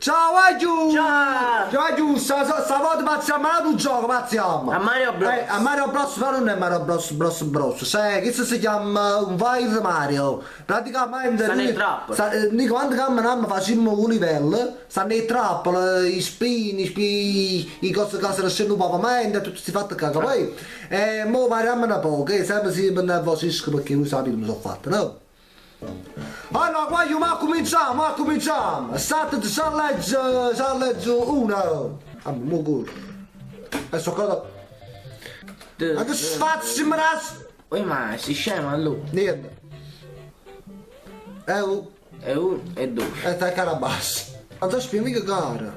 Ciao guagliù! Ciao! Ciao guagliù, sta, sta volta pazziamo un altro gioco, pazziamo! A Mario Bros. A Mario Bros, però non è Mario Bros Bros Bros, sai, questo si chiama un Fire Mario. Praticamente Stanno noi, in trappola. noi quando camminammo facciamo un livello, stanno in trappola, i spini, i cose che si scendono pavimento, tutti questi fatti qua, poi e mo variamo un po', che sempre si nervosisco perché voi sapete come sono fatto, no? Allora, guagliù, ma cominciamo, ma cominciamo! State challenge, challenge 1! Ah, mo corro. Adesso cosa? Ma che sfazzi, me la... Oi, ma si scema allora. Niente. E un, E uno e due. e te cara bassa. Ma tu spieghi mica cara.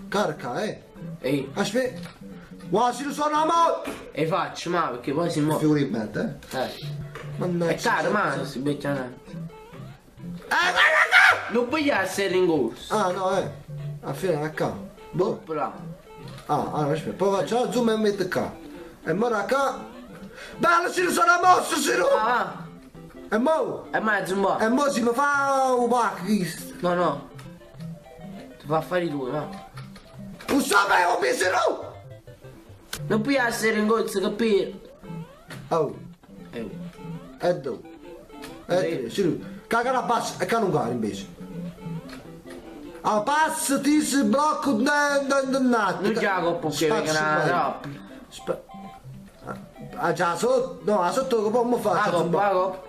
Cara, eh. Ehi, Aspetta. Guarda, si lo sono a mano! e faccio, ma perché poi si muove. Figura in mezzo, eh. Eh. Mannaggia. È caro, ma si becca un attimo. Guarda qua! Non puoi essere in corsa. Ah, no, eh. Alla fine è qua. Boh. Bravo. Ah, allora aspetta, poi faccio zoom e metto qua. E ora qua. Bello, si sono mosso, si Ah, va. E mo? E mezzo un po'. E mo si mi fa un pacco. No, no. Ti fa fare due, va. Non sapevo, mi si Non puoi essere in corsa, capito? Oh, E uno. e due. E tre, sì. Caga la bassa e non cade invece. Ah, passa, ti si blocca, ne, ne, ne, ne. Non gioco perché vengono una trappola. Ah, già, sotto, no, sotto come mi La faccio? coppa, la coppa.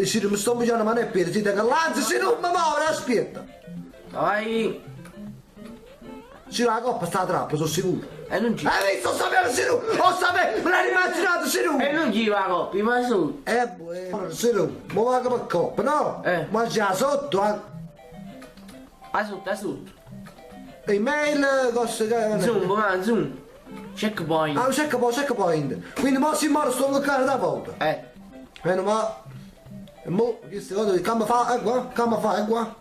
Sì, mi sto muovendo, ma non è per si tengo l'ansia, se non mi muovo, aspetta. Vai. Sì, la coppa sta trappola, sono sicuro. E non ci. Hai visto, sapevo, Siru! Ho sapevo, me l'hai immaginato, Siru! E non ci va la coppa, va su. Eh, boh, Siru, ma va come coppa, no? Eh. Ma già sotto, eh. A sotto, a sotto. Email, cosa che... Zoom, va, zoom. Checkpoint. Ah, checkpoint, checkpoint. Quindi mo si muore, sto ancora da volta. Eh. Meno ma... E mo, queste cose, come fa, eh qua, come fa, eh qua.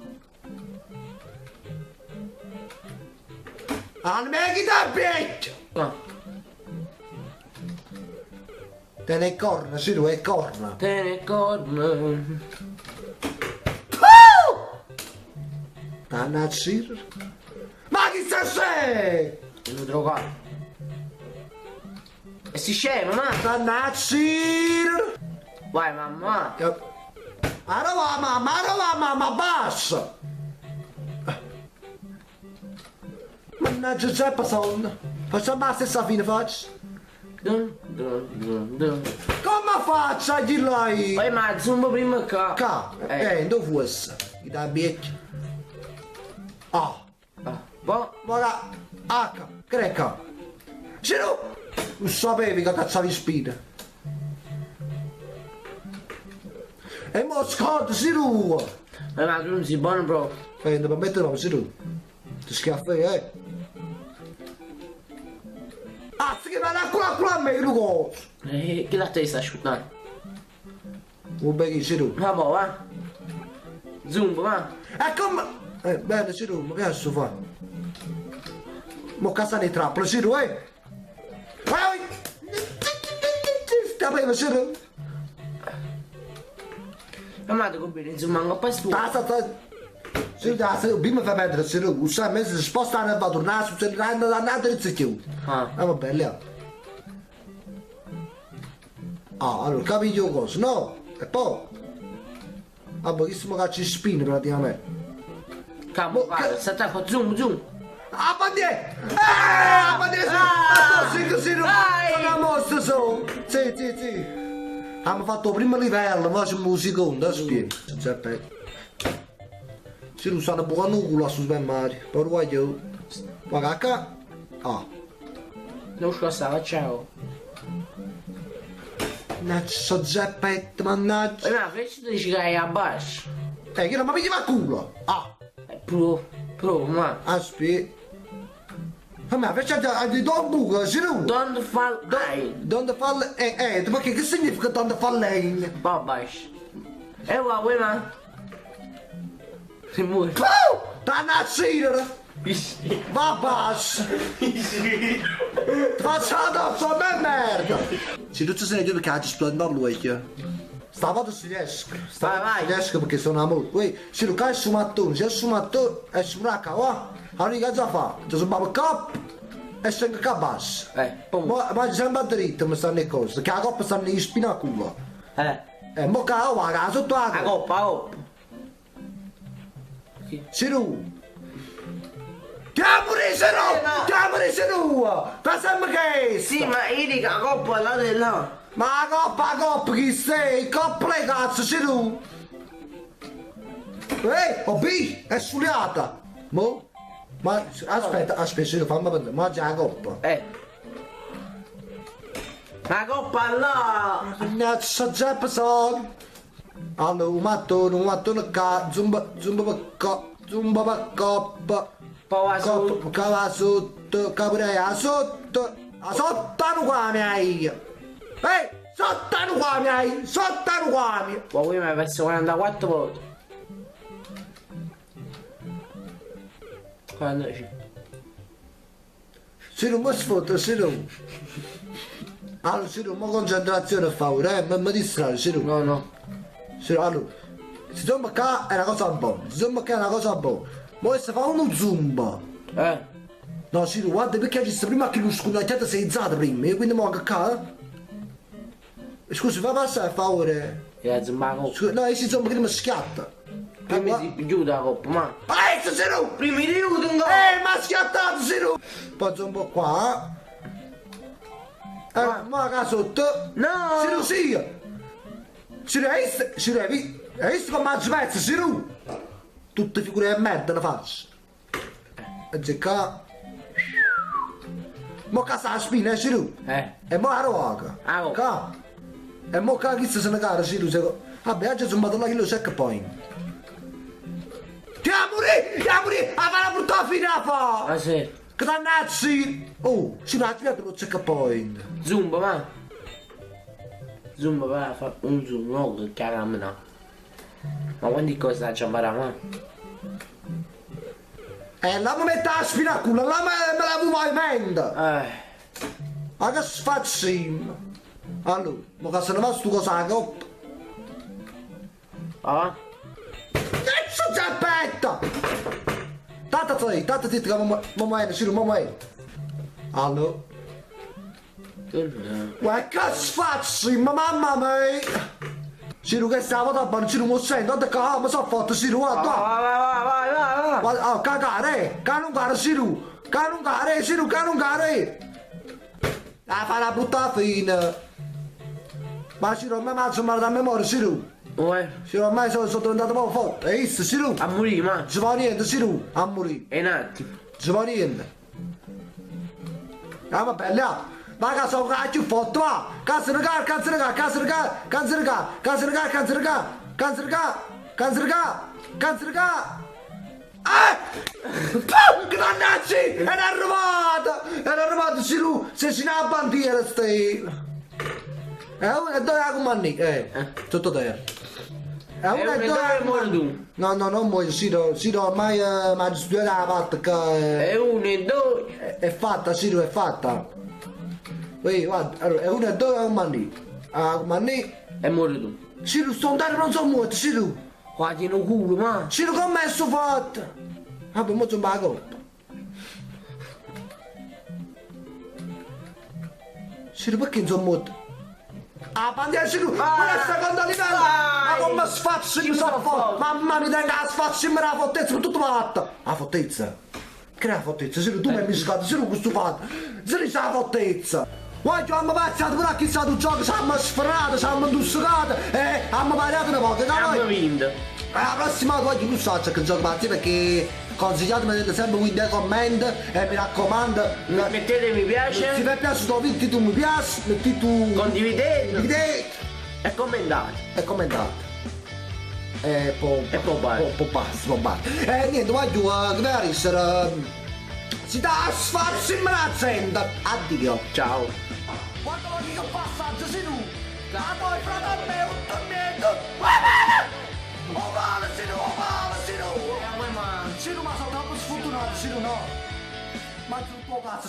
Ah, non mi da bitch! No. Te ne corna, sì, è corna. Te ne corna. Mannaggia. Ma chi sta sei? Devo drogare. E si scema, ma. Mannaggia. Vai mamma. Ma va mamma, ma va mamma, basta. Mannaggia Zeppa son. Facciamo la stessa fine faccio. Dun, dun, dun, dun. Come faccio a dirlo io? Poi ma zoom prima qua. K. Eh. Dove fosse? Mi dà biecchio. Ah. Ah. Boh. Ora H, che è K? Se no, non sapevi che cazzavi spina. E mo scordo, si ruba. Ma tu non sei buono proprio. Eh, devo mettere no, si ruba. Ti schiaffo io, eh. Ah, che va la culo a me, lo coso. Che la testa asciuttando? Un bel si ruba. Ma boh, va. Zoom, va. E come... Bene, si ruba, che adesso fa? Mo casa ne trappola, si ruba, eh. Vai! Sapevo, si ruba. Ma ti conviene, insomma, non poi su. Sta, sta, Sì, da, se mi fa perdere, se non usa, me si sposta e va a tornare, se non andare e si chiude. Ah. Ah, va bene, Ah, allora, capito cosa? No, e poi... Ah, boh, che caccia di spine praticamente. Campo, Boh, va, che- sta qua, zoom, zoom. Ah, bandiera! Eh, bandiera! Ah! Ma tu sì, così non... Dai! Sono mossa, su! Sì, sì, sì. Abbiamo fatto il primo livello, ma siamo il secondo, aspetta. Aspetta. Si non stanno bucando il culo su Super Mario. Poi voglio... Ma cacca. Ah. Non scosta, ciao. Mannaggia, Geppetto, mannaggia. E ma freccia ti dici che è a basso. Che non mi pigli a culo. Ah. Provo, provo, ma. Aspetta. Ma faccia di don buco, si non. Don't fall in. Don't fall... Perché che significa don't fall in? Va basso. E va, vuoi ma? Si muore. Oh! Mannaggia! Va basso! Ti faccio addosso a me merda! Se tu sei perché ti splendor l'occhio. Stavolta ci riesco. Stavolta Vai, ci vai. riesco perché sono amore. Uè, se lo cazzo mattone, se esce un mattone, esce un racca, va. Allora che già fa? Già sono proprio cop e scendo qua basso. Pum. Ma, ma sempre a dritto mi stanno le cose, che la coppa stanno in spina a culo. Mo che la va, sotto la La coppa. coppa, la coppa. Sì. Siru! Chiamami Siru! No. Chiamami Siru! Fa sempre che Sì, ma io dico la coppa là di là. Ma la coppa chi sei? Coppa le cazzo, Siru! Ehi, oh B, è studiata! Mo? Ma aspetta, aspetta, Siru, fammi vedere, ma già la coppa. La coppa là. Mannaggia, Jefferson! Allora, un mattone qua, zumba, zumba per co, zumba per coppa. Poi va su. Coppa, che va sotto, che pure è sotto, a sotto non qua miei! Ehi, sotto non qua miei, sotto non qua miei! Ma qui mi hai perso 44 volte. 45. Se non mi sfotto, se non... Allora, se non, ma concentrazione a favore, mi distrae, se non... No, no. Se allora, se zumba qua è una cosa buona, se zumba qua è una cosa buona. Ma se fa uno zumba... No, sì, guarda perché ci sta prima che lo scugnacchiato sei alzato prima, e quindi mo anche qua. Scusa, fa passare a favore. La zumba la coppa. Scusa, no, si zumba che mi schiatta. Prima si chiude la coppa, ma. Adesso Siru! Prima di chiude un Ma schiattato Siru! Poi zumbo qua. Ma qua sotto. No! Siru sì! Siru, hai visto? Siru, hai visto? Hai visto come mangio pezzo, Siru? Tutte figure di merda ne faccio. E c'è qua. Mo qua sta la spina, Siru. E mo la roga. Ah, oh. Qua. E mo qua chi se ne cara, Siru. Vabbè, oggi sono andato là che lo checkpoint. Ti amore! Ti amore! A fare la brutta fine a fa! Ah sì. Che dannazzi! Oh, si va a lo checkpoint. Zumba, ma. Zumba, va a fare un zoom, no, che caramna. Ma quanti cosa c'è ma? La mi mette la spina a culo, la me la vuoi mente! Ma che sfazzim! Allora, ma che se ne va sto cosa la coppa? Ah? Cazzo zappetta! Tata zai, tata zitta che mamma è, sì, mamma è. Allora. Ma che sfazzim, mamma mia! Sì, che stavo da buono, sì, non sento, guarda che mi sono fatto, sì, guarda! Vai, vai, vai, vai, vai! Oh, cagare, che non cagare, Siru! Che non cagare, Siru, che non cagare! La fa la brutta fine! Ma Siru, ormai mi male da memoria, Siru! Uè. Siru, ormai sono diventato proprio forte! E visto, Siru? A morire, ma! Non ci fa niente, Siru! A morire! E un attimo! Non ci fa niente! Ah, va bene, ma che sono più forte, va! Cazzo, raga, cazzo, raga, cazzo, raga, cazzo, raga, cazzo, raga, cazzo, raga, cazzo, raga, cazzo, raga, cazzo, raga! Che dannaggi! Era arrivato! Era arrivato, Siru! Se si una bandiera stai! E uno e due a comandi! Sotto terra! E uno e due muori tu! No, no, non muoio, Siru, Siru ormai mi ha studiato la fatta che... E uno e due! È fatta, Siru, è fatta! Ehi, guarda, allora, è uno e due a comandi! A comandi! E muori tu! Siru, sto andando, non sono morto, Siru! Qua tiene un culo, ma! Siru, come è fatto? Vabbè, mo sono la coppa. Siru, perché non sono morto? Ah, bandiera Siru! Quella è il secondo livello! Ma come sfazzi mi sono fatto? Mamma mia, tengo la sfazzi, la fortezza, tutto fatto! La fortezza? Che è la fortezza? Siru, tu mi hai mischiato, Siru, questo fatto! Siru, c'è la fortezza! Guarda, abbiamo passato pure a chissà tu gioco, ci abbiamo sferrato, ci abbiamo indussato e abbiamo pagato una volta, Abbiamo vinto! La prossima volta non so che gioco pazzi perché consigliatemi sempre quindi nei commenti e mi raccomando mettete mi piace, se vi è piaciuto il video tu mi piace, mettete tu condividete, condividete e commentate e commentate e poi e poi basta, poi basta, poi basta. E niente, voglio che essere si dà a sfarsi in azienda. Addio, ciao. Guarda che passaggio sei tu, la poi frate me un tormento. Oh vale, Siru, oh vale, Siru! Siru, ma sono troppo sfortunato, Siru, no! Ma tutto cazzo!